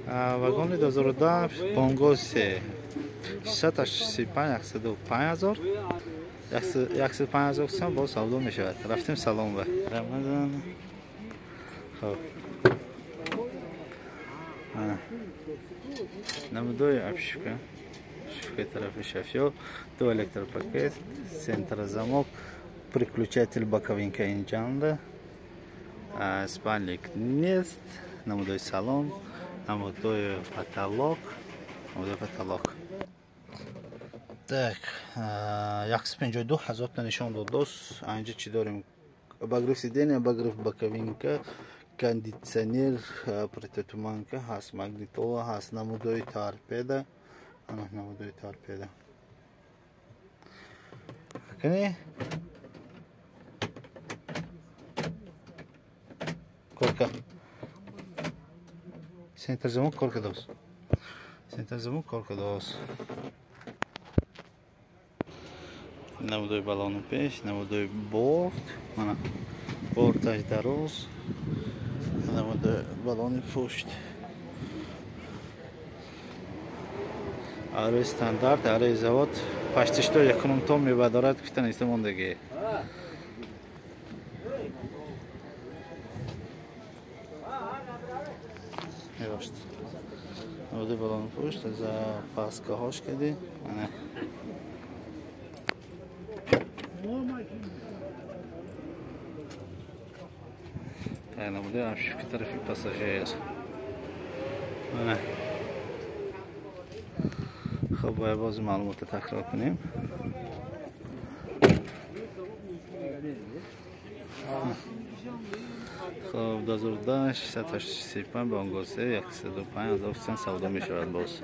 Вагони 2010 Бонго 3 685 105 ҳазор 105 ҳазор сом боз савдо мешавад. Рафтем салон ба Рамазон. Хоб намудои обшивка, обшивкаи тарафи шофёр, ду электропакет, центрозамок, переключатель боковинка инҷанда, спальник нест, намудои салон, намудои потолок, намудои потолок. Так, 152 ҳазор та нишон дод дос. Анҷа чӣ дорем? Обогрев сиденья, обогрев боковинка, кондитсионер, противотуманка ҳаст, магнитола ҳаст, намудои торпеда, ана намудои торпеда. Кани? Корка. Центр замок корка дос. Центр замок корка дос. Намудои балони пеш, намудои борт, мана борташ дароз, намудои балони пушт. Арои стандарт, арои завод, паштишто якунум том мебадорад, гуфта неста мондагӣ. Мебошад. Намудои балони пушт, за паскаҳош кади. Ана. Намудаи обшивки тарафи пассажир. Ана. Хоб, бояд боз маълумотро такрор кунем. Хоб, 2010 685 Бонго 3 105 ҳазор сом савдо мешавад боз.